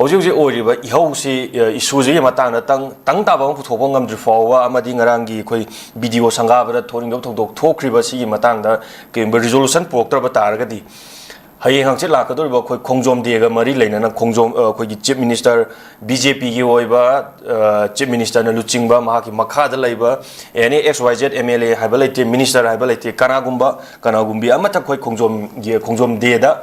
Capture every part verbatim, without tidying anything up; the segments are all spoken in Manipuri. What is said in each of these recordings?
ꯍꯧꯖꯤꯛ ꯍꯧꯖꯤꯛ ꯑꯣꯏꯔꯤꯕ ꯏꯍꯧꯁꯤ, ꯑ, ꯏꯁꯨꯁꯤꯒꯤ ꯃꯇꯥꯡꯗ ꯇꯪ, ꯇꯪ ꯇꯥꯕ ꯑꯃ ꯄꯨꯊꯣꯛꯄ ꯉꯝꯗ꯭ꯔꯤ ꯐꯥꯎꯕ, ꯑꯃꯗꯤ ꯉꯔꯥꯡꯒꯤ ꯑꯩꯈꯣꯏ ꯕꯤ ꯗꯤ ꯑꯣ ꯁꯪꯒꯥꯕꯗ ꯊꯣꯛꯅꯤꯡꯗꯕ ꯊꯧꯗꯣꯛ ꯊꯣꯛꯈ꯭ꯔꯤꯕ ꯁꯤꯒꯤ ꯃꯇꯥꯡꯗ ꯀꯔꯤꯒꯨꯝꯕ ꯔꯤꯖꯣꯂꯨꯁꯟ ꯄꯨꯔꯛꯇ꯭ꯔꯕ ꯇꯥꯔꯒꯗꯤ, ꯍꯌꯦꯡ ꯍꯪꯆꯤꯠ ꯂꯥꯛꯀꯗꯧꯔꯤꯕ ꯑꯩꯈꯣꯏ ꯈꯣꯡꯖꯣꯝ ꯗꯦꯒ ꯃꯔꯤ ꯂꯩꯅꯅ ꯈꯣꯡꯖꯣꯝ, ꯑ, ꯑꯩꯈꯣꯏꯒꯤ ꯆꯤꯐ ꯃꯤꯅꯤꯁꯇꯔ, ꯕꯤ ꯖꯦ ꯄꯤꯒꯤ ꯑꯣꯏꯕ, ꯑ, ꯆꯤꯐ ꯃꯤꯅꯤꯁꯇꯔꯅ ꯂꯨꯆꯤꯡꯕ ꯃꯍꯥꯛꯀꯤ ꯃꯈꯥꯗ ꯂꯩꯕ any X Y Z M L A ꯍꯥꯏꯕ ꯂꯩꯇꯦ, ꯃꯤꯅꯤꯁꯇꯔ ꯍꯥꯏꯕ ꯂꯩꯇꯦ, ꯀꯅꯥꯒꯨꯝꯕ, ꯀꯅꯥꯒꯨꯝꯕꯤ ꯑꯃꯠꯇ ꯑꯩꯈꯣꯏ ꯈꯣꯡꯖꯣꯝꯒꯤ, ꯈꯣꯡꯖꯣꯝ ꯗꯦꯗ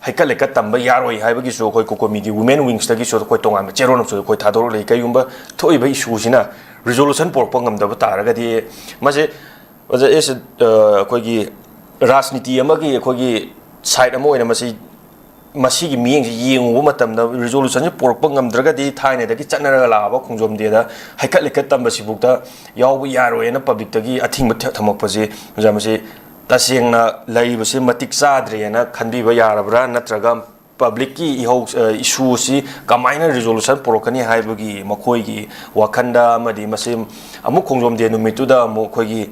ꯍꯩꯀꯠ ꯂꯩꯀꯠ ꯇꯝꯕ ꯌꯥꯔꯣꯏ ꯍꯥꯏꯕꯒꯤꯁꯨ ꯑꯩꯈꯣꯏ ꯀꯣꯀꯣꯃꯤꯒꯤ ꯋꯨꯃꯦꯟ ꯋꯤꯡꯁꯇꯒꯤꯁꯨ ꯑꯩꯈꯣꯏ ꯇꯣꯉꯥꯟꯕ ꯆꯦꯔꯣꯜ ꯑꯃꯁꯨ ꯑꯩꯈꯣꯏ ꯊꯥꯗꯣꯔꯛꯂꯤ꯫ ꯀꯩꯒꯨꯝꯕ ꯊꯣꯛꯏꯕ ꯏꯁꯨꯁꯤꯅ ꯔꯤꯖꯣꯂꯨꯁꯟ ꯄꯨꯔꯛꯄ ꯉꯝꯗꯕ ꯇꯥꯔꯒꯗꯤ, ꯃꯁꯦ ꯑꯣꯖꯥ ꯑꯦꯁ, ꯑ, ꯑꯩꯈꯣꯏꯒꯤ ꯔꯥꯖꯅꯤꯇꯤ ꯑꯃꯒꯤ ꯑꯩꯈꯣꯏꯒꯤ ꯁꯥꯏꯠ ꯑꯃ ꯑꯣꯏꯅ ꯃꯁꯤ, ꯃꯁꯤꯒꯤ ꯃꯤꯠꯌꯦꯡꯁꯤ ꯌꯦꯡꯉꯨꯕ ꯃꯇꯝꯗ, ꯔꯤꯖꯣꯂꯨꯁꯟꯁꯤ ꯄꯨꯔꯛꯄ ꯉꯝꯗ꯭ꯔꯒꯗꯤ ꯊꯥꯏꯅꯗꯒꯤ ꯆꯠꯅꯔꯒ ꯂꯥꯛꯑꯕ ꯈꯣꯡꯖꯣꯝ ꯗꯦꯗ ꯍꯩꯀꯠ ꯂꯩꯀꯠ ꯇꯝꯕꯁꯤꯐꯥꯎꯗ ꯌꯥꯎꯕ ꯌꯥꯔꯣꯏꯅ ꯄꯕ꯭ꯂꯤꯛꯇꯒꯤ ꯑꯊꯤꯡꯕ ꯊ-, ꯊꯝꯃꯛꯄꯁꯤ, ꯑꯣꯖꯥ, ꯃꯁꯤ ꯇꯁꯦꯡꯅ ꯂꯩꯔꯤꯕꯁꯤ ꯃꯇꯤꯛ ꯆꯥꯗ꯭ꯔꯦꯅ ꯈꯟꯕꯤꯕ ꯌꯥꯔꯕ꯭ꯔꯥ, ꯅꯠꯇ꯭ꯔꯒ ꯄꯕ꯭ꯂꯤꯛꯀꯤ ꯏꯍꯧ, ꯑ, ꯏꯁꯨ ꯑꯁꯤ ꯀꯃꯥꯏꯅ ꯔꯤꯖꯣꯂꯨꯁꯟ ꯄꯨꯔꯛꯀꯅꯤ ꯍꯥꯏꯕꯒꯤ ꯃꯈꯣꯏꯒꯤ ꯋꯥꯈꯟꯗ, ꯑꯃꯗꯤ ꯃꯁꯤ ꯑꯃꯨꯛ ꯈꯣꯡꯖꯣꯝ ꯗꯦ ꯅꯨꯃꯤꯠꯇꯨꯗ ꯑꯃꯨꯛ ꯑꯩꯈꯣꯏꯒꯤ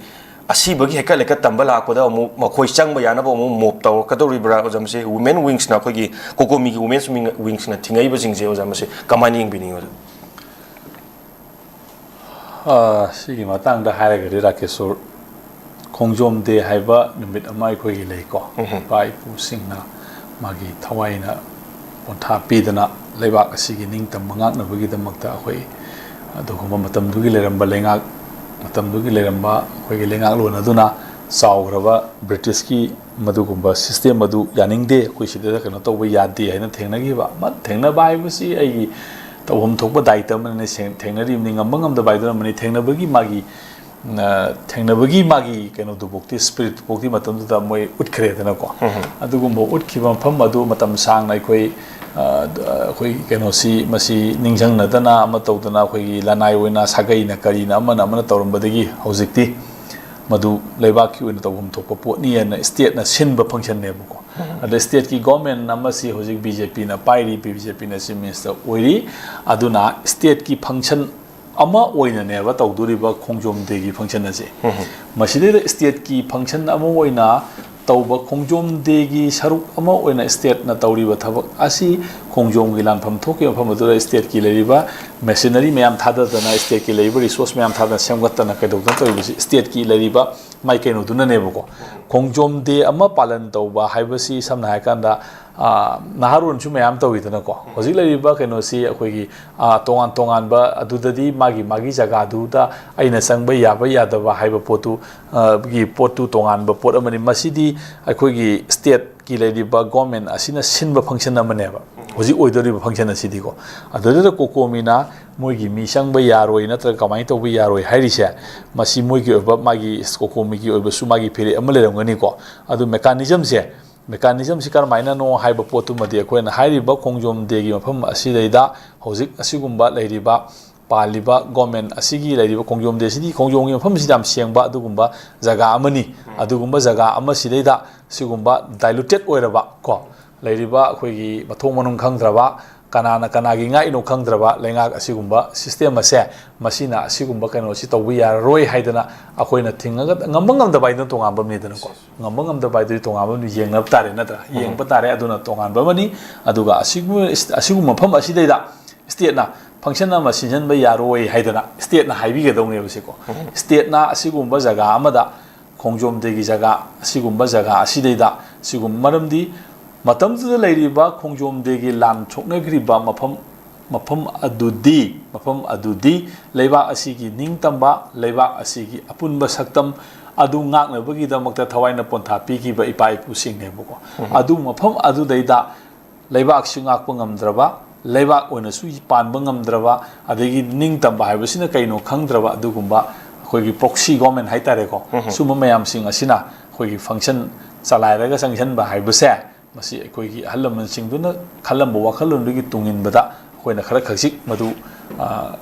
ꯑꯁꯤꯕꯒꯤ ꯍꯩꯀꯠ ꯂꯩꯀꯠ ꯇꯝꯕ ꯂꯥꯛꯄꯗ ꯑꯃꯨꯛ ꯃꯈꯣꯏ ꯆꯪꯕ ꯌꯥꯅꯕ ꯑꯃꯨꯛ ꯃꯣꯞ ꯇꯧꯔꯛꯀꯗꯧꯔꯤꯕ꯭ꯔꯥ, ꯑꯣꯖꯥ? ꯃꯁꯤ ꯋꯨꯃꯦꯟ ꯋꯤꯡꯁꯅ, ꯑꯩꯈꯣꯏꯒꯤ ꯀꯣꯀꯣꯃꯤꯒꯤ ꯋꯨꯃꯦꯟ ꯋꯤꯡꯁꯅ ꯊꯤꯡꯉꯛꯏꯕꯁꯤꯡꯁꯦ, ꯑꯣꯖꯥ, ꯃꯁꯤ ꯀꯃꯥꯏꯅ ꯌꯦꯡꯕꯤꯅꯤꯡꯉꯤ, ꯑꯣꯖꯥ? ꯑ, ꯁꯤꯒꯤ ꯃꯇꯥꯡꯗ ꯍꯥꯏꯔꯒꯗꯤ, ꯔꯥꯀꯦꯁꯣꯔ, ꯈꯣꯡꯖꯣꯝ ꯗꯦ ꯍꯥꯏꯕ ꯅꯨꯃꯤꯠ ꯑꯃ ꯑꯩꯈꯣꯏꯒꯤ ꯂꯩꯀꯣ꯫ ꯎꯝꯍꯨꯝ꯫ ꯏꯄꯥ ꯏꯄꯨꯁꯤꯡꯅ ꯃꯥꯒꯤ ꯊꯋꯥꯏꯅ ꯄꯣꯟꯊꯥ ꯄꯤꯗꯅ ꯂꯩꯕꯥꯛ ꯑꯁꯤꯒꯤ ꯅꯤꯡꯇꯝꯕ ꯉꯥꯛꯅꯕꯒꯤꯗꯃꯛꯇ ꯑꯩꯈꯣꯏ ꯑꯗꯨꯒꯨꯝꯕ ꯃꯇꯝꯗꯨꯒꯤ ꯂꯩꯔꯝꯕ ꯂꯩꯉꯥꯛ, ꯃꯇꯝꯗꯨꯒꯤ ꯂꯩꯔꯝꯕ ꯑꯩꯈꯣꯏꯒꯤ ꯂꯩꯉꯥꯛꯂꯣꯟ ꯑꯗꯨꯅ ꯆꯥꯎꯈ꯭ꯔꯕ ꯕ꯭ꯔꯤꯇꯤꯁꯀꯤ ꯃꯗꯨꯒꯨꯝꯕ ꯁꯤꯁꯇꯦꯝ ꯑꯗꯨ ꯌꯥꯅꯤꯡꯗꯦ, ꯑꯩꯈꯣꯏ ꯁꯤꯗ ꯀꯩꯅꯣ ꯇꯧꯕ ꯌꯥꯗꯦ ꯍꯥꯏꯅ ꯊꯦꯡꯅꯈꯤꯕ꯫ ꯃ-, ꯊꯦꯡꯅꯕ ꯍꯥꯏꯕꯁꯤ ꯑꯩꯒꯤ ꯇꯧꯐꯝ ꯊꯣꯛꯄ ꯗꯥꯏꯇ ꯑꯃꯅꯤ, ꯁꯦꯡ-, ꯊꯦꯡꯅꯔꯤꯕꯅꯤ, ꯉꯝꯕ ꯉꯝꯗꯕ ꯍꯥꯏꯗꯨꯅ ꯑꯃꯅꯤ꯫ ꯊꯦꯡꯅꯕꯒꯤ ꯃꯥꯒꯤ, ꯑ, ꯊꯦꯡꯅꯕꯒꯤ ꯃꯥꯒꯤ ꯀꯩꯅꯣꯗꯨꯐꯥꯎꯗꯤ, ꯁ꯭ꯄꯤꯔꯤꯠꯇꯨꯐꯥꯎꯗꯤ ꯃꯇꯝꯗꯨꯗ ꯃꯣꯏ ꯎꯠꯈ꯭ꯔꯦꯗꯅꯀꯣ꯫ ꯎꯝ꯫ ꯑꯗꯨꯒꯨꯝꯕ ꯎꯠꯈꯤꯕ ꯃꯐꯝ ꯑꯗꯨ ꯃꯇꯝ ꯁꯥꯡꯅ ꯑꯩꯈꯣꯏ, ꯑ, ꯑꯩꯈꯣꯏ ꯀꯩꯅꯣꯁꯤ, ꯃꯁꯤ ꯅꯤꯡꯁꯤꯡꯅꯗꯅ ꯑꯃ ꯇꯧꯗꯅ ꯑꯩꯈꯣꯏꯒꯤ ꯂꯅꯥꯏ ꯑꯣꯏꯅ ꯁꯥꯒꯩꯅ ꯀꯔꯤꯅ ꯑꯃꯅ ꯑꯃꯅ ꯇꯧꯔꯝꯕꯗꯒꯤ ꯍꯧꯖꯤꯛꯇꯤ ꯃꯗꯨ ꯂꯩꯕꯥꯛꯀꯤ ꯑꯣꯏꯅ ꯇꯧꯐꯝ ꯊꯣꯛꯄ ꯄꯣꯠꯅꯤ ꯍꯥꯏꯅ ꯁ꯭ꯇꯦꯠꯅ ꯁꯤꯟꯕ ꯐꯪꯁꯟꯅꯦꯕꯀꯣ꯫ ꯎꯝ꯫ ꯑꯗ ꯁ꯭ꯇꯦꯠꯀꯤ ꯒꯣꯔꯃꯦꯟ ꯑꯃꯁꯤ ꯍꯧꯖꯤꯛ ꯕꯤ ꯖꯦ ꯄꯤꯅ ꯄꯥꯏꯔꯤ, ꯕꯤ ꯖꯦ ꯄꯤꯅ ꯆꯤꯐ ꯃꯤꯅꯤꯁꯇꯔ ꯑꯣꯏꯔꯤ꯫ ꯑꯗꯨꯅ ꯁ꯭ꯇꯦꯠꯀꯤ ꯐꯪꯁꯟ ꯑꯃ ꯑꯣꯏꯅꯅꯦꯕ ꯇꯧꯗꯣꯔꯤꯕ ꯈꯣꯡꯖꯣꯝ ꯗꯦꯒꯤ ꯐꯪꯁꯟ ꯑꯁꯦ꯫ ꯎꯝ꯫ ꯃꯁꯤꯗꯩꯗ ꯁ꯭ꯇꯦꯠꯀꯤ ꯐꯪꯁꯟ ꯑꯃ ꯑꯣꯏꯅ ꯇꯧꯕ ꯈꯣꯡꯖꯣꯝ ꯗꯦꯒꯤ ꯁꯔꯨꯛ ꯑꯃ ꯑꯣꯏꯅ ꯁ꯭ꯇꯦꯠꯅ ꯇꯧꯔꯤꯕ ꯊꯕꯛ ꯑꯁꯤ ꯈꯣꯡꯖꯣꯝꯒꯤ ꯂꯥꯟꯐꯝ ꯊꯣꯛꯈꯤꯕ ꯃꯐꯝ ꯑꯗꯨꯗ ꯁ꯭ꯇꯦꯠꯀꯤ ꯂꯩꯔꯤꯕ ꯃꯦꯁꯤꯅꯔꯤ ꯃꯌꯥꯝ ꯊꯥꯗꯗꯅ, ꯁ꯭ꯇꯦꯠꯀꯤ ꯂꯩꯔꯤꯕ ꯔꯤꯁꯣꯔꯁ ꯃꯌꯥꯝ ꯊꯥꯗꯅ ꯁꯦꯝꯒꯠꯇꯅ ꯀꯩꯗꯧꯗꯅ ꯇꯧꯔꯤꯕꯁꯤ ꯁ꯭ꯇꯦꯠꯀꯤ ꯂꯩꯔꯤꯕ ꯃꯥꯏ ꯀꯩꯅꯣꯗꯨꯅꯅꯦꯕꯀꯣ꯫ ꯈꯣꯡꯖꯣꯝ ꯗꯦ ꯑꯃ ꯄꯥꯂꯟ ꯇꯧꯕ ꯍꯥꯏꯕꯁꯤ ꯁꯝꯅ ꯍꯥꯏꯔꯀꯥꯟꯗ, ꯑ, ꯅꯍꯥꯔꯣꯟꯁꯨ ꯃꯌꯥꯝ ꯇꯧꯋꯤꯗꯅꯀꯣ꯫ ꯍꯧꯖꯤꯛ ꯂꯩꯔꯤꯕ ꯀꯩꯅꯣꯁꯤ ꯑꯩꯈꯣꯏꯒꯤ, ꯑ, ꯇꯣꯉꯥꯟ ꯇꯣꯉꯥꯟꯕ ꯑꯗꯨꯗꯗꯤ ꯃꯥꯒꯤ ꯃꯥꯒꯤ ꯖꯒꯥꯗꯨꯗ ꯑꯩꯅ ꯆꯪꯕ ꯌꯥꯕ ꯌꯥꯗꯕ ꯍꯥꯏꯕ ꯄꯣꯠꯇꯨ, ꯑ, ꯒꯤ ꯄꯣꯠꯇꯨ ꯇꯣꯉꯥꯟꯕ ꯄꯣꯠ ꯑꯃꯅꯤ꯫ ꯃꯁꯤꯗꯤ ꯑꯩꯈꯣꯏꯒꯤ ꯁ꯭ꯇꯦꯠꯀꯤ ꯂꯩꯔꯤꯕ ꯒꯣꯔꯃꯦꯟ ꯑꯁꯤꯅ ꯁꯤꯟꯕ ꯐꯪꯁꯟ ꯑꯃꯅꯦꯕ꯫ ꯍꯧꯖꯤꯛ ꯑꯣꯏꯗꯧꯔꯤꯕ ꯐꯪꯁꯟ ꯑꯁꯤꯗꯤꯀꯣ꯫ ꯑꯗꯨꯗꯨꯗ ꯀꯣꯀꯣꯃꯤꯅ ꯃꯣꯏꯒꯤ ꯃꯤ ꯆꯪꯕ ꯌꯥꯔꯣꯏ ꯅꯠꯇ꯭ꯔꯒ ꯀꯃꯥꯏꯅ ꯇꯧꯕ ꯌꯥꯔꯣꯏ ꯍꯥꯏꯔꯤꯁꯦ, ꯃꯁꯤ ꯃꯣꯏꯒꯤ ꯑꯣꯏꯕ, ꯃꯥꯒꯤ ꯀꯣꯀꯣꯃꯤꯒꯤ ꯑꯣꯏꯕꯁꯨ ꯃꯥꯒꯤ ꯐꯤꯔꯦꯞ ꯑꯃ ꯂꯩꯔꯝꯒꯅꯤꯀꯣ꯫ ꯑꯗꯨ ꯃꯦꯀꯥꯅꯤꯖꯝꯁꯦ, ꯃꯦꯀꯥꯅꯤꯖꯝꯁꯤ ꯀꯔꯝꯍꯥꯏꯅꯅꯣ ꯍꯥꯏꯕ ꯄꯣꯠꯇꯨꯃꯗꯤ ꯑꯩꯈꯣꯏꯅ ꯍꯥꯏꯔꯤꯕ ꯈꯣꯡꯖꯣꯝ ꯗꯦꯒꯤ ꯃꯐꯝ ꯑꯁꯤꯗꯩꯗ ꯍꯧꯖꯤꯛ ꯑꯁꯤꯒꯨꯝꯕ ꯂꯩꯔꯤꯕ, ꯄꯥꯜꯂꯤꯕ ꯒꯣꯔꯃꯦꯟ ꯑꯁꯤꯒꯤ ꯂꯩꯔꯤꯕ ꯈꯣꯡꯖꯣꯝ ꯗꯦꯁꯤꯗꯤ, ꯈꯣꯡꯖꯣꯝꯒꯤ ꯃꯐꯝꯁꯤꯗꯤ ꯌꯥꯝ ꯁꯦꯡꯕ ꯑꯗꯨꯒꯨꯝꯕ ꯖꯒꯥ ꯑꯃꯅꯤ꯫ ꯑꯗꯨꯒꯨꯝꯕ ꯖꯒꯥ ꯑꯃꯁꯤꯗꯩꯗ ꯁꯤꯒꯨꯝꯕ ꯗꯥꯏꯂꯨꯇꯦꯠ ꯑꯣꯏꯔꯕ ꯀꯣ, ꯂꯩꯔꯤꯕ ꯑꯩꯈꯣꯏꯒꯤ ꯃꯊꯣꯡ ꯃꯅꯨꯡ ꯈꯪꯗ꯭ꯔꯕ, ꯀꯅꯥꯅ ꯀꯅꯥꯒꯤ ꯉꯥꯛꯏꯅꯣ ꯈꯪꯗ꯭ꯔꯕ ꯂꯩꯉꯥꯛ ꯑꯁꯤꯒꯨꯝꯕ ꯁꯤꯁꯇꯦꯝ ꯑꯁꯦ, ꯃꯁꯤꯅ ꯑꯁꯤꯒꯨꯝꯕ ꯀꯩꯅꯣꯁꯤ ꯇꯧꯕ ꯌꯥꯔꯔꯣꯏ ꯍꯥꯏꯗꯅ ꯑꯩꯈꯣꯏꯅ ꯊꯤꯡꯉꯒ, ꯉꯝꯕ ꯉꯝꯗꯕ ꯍꯥꯏꯗꯨꯅ ꯇꯣꯉꯥꯟꯕ ꯑꯃꯅꯤꯗꯅꯀꯣ꯫ ꯉꯝꯕ ꯉꯝꯗꯕ ꯍꯥꯏꯗꯨꯗꯤ ꯇꯣꯉꯥꯟꯕ ꯑꯃꯅꯤ, ꯌꯦꯡꯅꯕ ꯇꯥꯔꯦ ꯅꯠꯇ꯭ꯔꯥ? ꯌꯦꯡꯕ ꯇꯥꯔꯦ, ꯑꯗꯨꯅ ꯇꯣꯉꯥꯟꯕ ꯑꯃꯅꯤ꯫ ꯑꯗꯨꯒ ꯑꯁꯤꯒꯨꯝꯕ, ꯑꯁꯤꯒꯨꯝꯕ ꯃꯐꯝ ꯑꯁꯤꯗꯩꯗ ꯁ꯭ꯇꯦꯠꯅ ꯐꯪꯁꯟ ꯑꯃ ꯁꯤꯟꯖꯟꯕ ꯌꯥꯔꯣꯏ ꯍꯥꯏꯗꯅ ꯁ꯭ꯇꯦꯠꯅ ꯍꯥꯏꯕꯤꯒꯗꯧꯅꯦꯕ ꯁꯤꯀꯣ꯫ ꯁ꯭ꯇꯦꯠꯅ ꯑꯁꯤꯒꯨꯝꯕ ꯖꯒꯥ ꯑꯃꯗ, ꯈꯣꯡꯖꯣꯝ ꯗꯦꯒꯤ ꯖꯒꯥ, ꯑꯁꯤꯒꯨꯝꯕ ꯖꯒꯥ ꯑꯁꯤꯗꯩꯗ, ꯁꯤꯒꯨꯝꯕ, ꯃꯔꯝꯗꯤ ꯃꯇꯝꯗꯨꯗ ꯂꯩꯔꯤꯕ ꯈꯣꯡꯖꯣꯝ ꯗꯦꯒꯤ ꯂꯥꯟ ꯁꯣꯛꯅꯈ꯭ꯔꯤꯕ ꯃꯐꯝ, ꯃꯐꯝ ꯑꯗꯨꯗꯤ, ꯃꯐꯝ ꯑꯗꯨꯗꯤ ꯂꯩꯕꯥꯛ ꯑꯁꯤꯒꯤ ꯅꯤꯡꯇꯝꯕ, ꯂꯩꯕꯥꯛ ꯑꯁꯤꯒꯤ ꯑꯄꯨꯟꯕ ꯁꯛꯇꯝ ꯑꯗꯨ ꯉꯥꯛꯅꯕꯒꯤꯗꯃꯛꯇ ꯊꯋꯥꯏꯅ ꯄꯣꯟꯊꯥ ꯄꯤꯈꯤꯕ ꯏꯄꯥ ꯏꯄꯨꯁꯤꯡꯅꯦꯕꯀꯣ꯫ ꯑꯗꯨ ꯃꯐꯝ ꯑꯗꯨꯗꯩꯗ ꯂꯩꯕꯥꯛꯁꯨ ꯉꯥꯛꯄ ꯉꯝꯗ꯭ꯔꯕ, ꯂꯩꯕꯥꯛ ꯑꯣꯏꯅꯁꯨ ꯄꯥꯟꯕ ꯉꯝꯗ꯭ꯔꯕ, ꯑꯗꯒꯤ ꯅꯤꯡꯇꯝꯕ ꯍꯥꯏꯕꯁꯤꯅ ꯀꯩꯅꯣ ꯈꯪꯗ꯭ꯔꯕ ꯑꯗꯨꯒꯨꯝꯕ ꯑꯩꯈꯣꯏꯒꯤ ꯄ꯭ꯔꯣꯛꯁꯤ ꯒꯣꯔꯃꯦꯟ ꯍꯥꯏꯇꯥꯔꯦꯀꯣ꯫ ꯁꯨꯝꯕ ꯃꯌꯥꯝꯁꯤꯡ ꯑꯁꯤꯅ ꯑꯩꯈꯣꯏꯒꯤ ꯐꯪꯁꯟ ꯆꯂꯥꯏꯔꯒ ꯆꯪꯁꯤꯟꯕ ꯍꯥꯏꯕꯁꯦ, ꯃꯁꯤ ꯑꯩꯈꯣꯏꯒꯤ ꯑꯍꯜ ꯂꯃꯟꯁꯤꯡꯗꯨꯅ ꯈꯜꯂꯝꯕ ꯋꯥꯈꯜꯂꯣꯟꯗꯨꯒꯤ ꯇꯨꯡ ꯏꯟꯕꯗ ꯑꯩꯈꯣꯏꯅ ꯈꯔ ꯈꯖꯤꯛ ꯃꯗꯨ, ꯑ,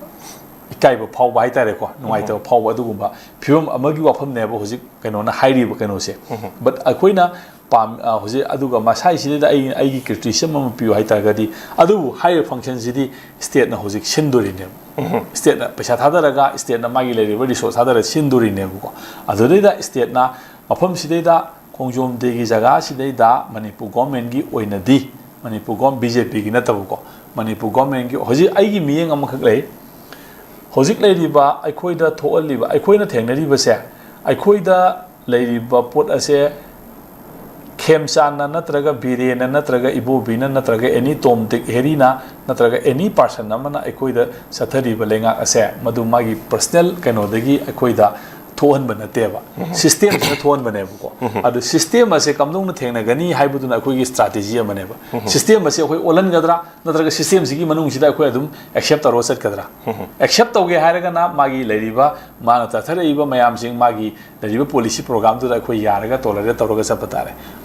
ꯏꯀꯥꯏꯕ ꯐꯥꯎꯕ ꯍꯥꯏꯇꯥꯔꯦꯀꯣ, ꯅꯨꯡꯉꯥꯏꯇꯕ ꯐꯥꯎꯕ ꯑꯗꯨꯒꯨꯝꯕ ꯐꯤꯕꯝ ꯑꯃꯒꯤ ꯋꯥꯐꯝꯅꯦꯕ ꯍꯧꯖꯤꯛ ꯀꯩꯅꯣꯅ ꯍꯥꯏꯔꯤꯕ ꯀꯩꯅꯣꯁꯦ꯫ But ꯑꯩꯈꯣꯏꯅ ꯄꯥꯝ-, ꯑ, ꯍꯧꯖꯤꯛ ꯑꯗꯨꯒ ꯃꯁꯥꯏꯁꯤꯗꯩꯗ ꯑꯩ, ꯑꯩꯒꯤ criticism ꯑꯃ ꯄꯤꯌꯨ ꯍꯥꯏ ꯇꯥꯔꯒꯗꯤ, ꯑꯗꯨꯕꯨ ꯍꯥꯏꯔꯤꯕ ꯐꯪꯁꯟꯁꯤꯗꯤ ꯁ꯭ꯇꯦꯠꯅ ꯍꯧꯖꯤꯛ ꯁꯤꯟꯗꯣꯔꯤꯅꯦꯕ꯫ ꯁ꯭ꯇꯦꯠꯅ ꯄꯩꯁꯥ ꯊꯥꯗꯔꯒ, ꯁ꯭ꯇꯦꯠꯅ ꯃꯥꯒꯤ ꯂꯩꯔꯤꯕ ꯔꯤꯁꯣꯔꯁ ꯊꯥꯗꯔꯒ ꯁꯤꯟꯗꯣꯔꯤꯅꯦꯕꯀꯣ꯫ ꯑꯗꯨꯗꯩꯗ ꯁ꯭ꯇꯦꯠꯅ ꯃꯐꯝꯁꯤꯗꯩꯗ ꯈꯣꯡꯖꯣꯝ ꯗꯦꯒꯤ ꯖꯒꯥꯁꯤꯗꯩꯗ ꯃꯅꯤꯄꯨꯔ ꯒꯣꯔꯃꯦꯟꯒꯤ ꯑꯣꯏꯅꯗꯤ, ꯃꯅꯤꯄꯨꯔ ꯒꯣꯔ ꯕꯤ ꯖꯦ ꯄꯤꯒꯤ ꯅꯠꯇꯕꯀꯣ, ꯃꯅꯤꯄꯨꯔ ꯒꯣꯔꯃꯦꯟꯒꯤ ꯍꯧꯖꯤꯛ ꯑꯩꯒꯤ ꯃꯤꯠꯌꯦꯡ ꯑꯃꯈꯛ ꯂꯩ꯫ ꯍꯧꯖꯤꯛ ꯂꯩꯔꯤꯕ ꯑꯩꯈꯣꯏꯗ ꯊꯣꯛꯍꯜꯂꯤꯕ, ꯑꯩꯈꯣꯏꯅ ꯊꯦꯡꯅꯔꯤꯕꯁꯦ, ꯑꯩꯈꯣꯏꯗ ꯂꯩꯔꯤꯕ ꯄꯣꯠ ꯑꯁꯦ ꯈꯦꯝꯆꯥꯟꯅ ꯅꯠꯇ꯭ꯔꯒ ꯕꯤꯔꯦꯟꯅ ꯅꯠꯇ꯭ꯔꯒ ꯏꯕꯣꯕꯤꯅ ꯅꯠꯇ꯭ꯔꯒ ꯑꯦꯅꯤ ꯇꯣꯝ ꯗꯤꯛ ꯍꯦꯔꯤꯅ ꯅꯠꯇ꯭ꯔꯒ ꯑꯦꯅꯤ ꯄꯥꯔꯁꯟ ꯑꯃꯅ ꯑꯩꯈꯣꯏꯗ ꯆꯠꯊꯔꯤꯕ ꯂꯩꯉꯥꯛ ꯑꯁꯦ ꯃꯗꯨ ꯃꯥꯒꯤ ꯄꯔꯁꯅꯦꯜ ꯀꯩꯅꯣꯗꯒꯤ ꯑꯩꯈꯣꯏꯗ ꯊꯣꯛꯍꯟꯕ ꯅꯠꯇꯦꯕ, ꯁꯤꯁꯇꯦꯝꯁꯤꯅ ꯊꯣꯛꯍꯟꯕꯅꯦꯕꯀꯣ꯫ ꯑꯗꯨ ꯁꯤꯁꯇꯦꯝ ꯑꯁꯦ ꯀꯝꯗꯧꯅ ꯊꯦꯡꯅꯒꯅꯤ ꯍꯥꯏꯕꯗꯨꯅ ꯑꯩꯈꯣꯏꯒꯤ ꯁ꯭ꯇ꯭ꯔꯥꯇꯦꯖꯤ ꯑꯃꯅꯦꯕ꯫ ꯁꯤꯁꯇꯦꯝ ꯑꯁꯦ ꯑꯩꯈꯣꯏ ꯑꯣꯜꯍꯟꯒꯗ꯭ꯔꯥ, ꯅꯠꯇ꯭ꯔꯒ ꯁꯤꯁꯇꯦꯝꯁꯤꯒꯤ ꯃꯅꯨꯡꯁꯤꯗ ꯑꯩꯈꯣꯏ ꯑꯗꯨꯝ ꯑꯦꯛꯁꯦꯞ ꯇꯧꯔꯒ ꯆꯠꯀꯗ꯭ꯔꯥ? ꯑꯦꯛꯁꯦꯞ ꯇꯧꯒꯦ ꯍꯥꯏꯔꯒꯅ ꯃꯥꯒꯤ ꯂꯩꯔꯤꯕ, ꯃꯥꯅ ꯆꯠꯊꯔꯛꯏꯕ ꯃꯌꯥꯝꯁꯤꯡ, ꯃꯥꯒꯤ ꯂꯩꯔꯤꯕ ꯄꯣꯂꯤꯁꯤ ꯄ꯭ꯔꯣꯒ꯭ꯔꯥꯝꯗꯨꯗ ꯑꯩꯈꯣꯏ ꯌꯥꯔꯒ ꯇꯣꯂꯔꯦꯠ ꯇꯧꯔꯒ ꯆꯠꯄ ꯇꯥꯔꯦ꯫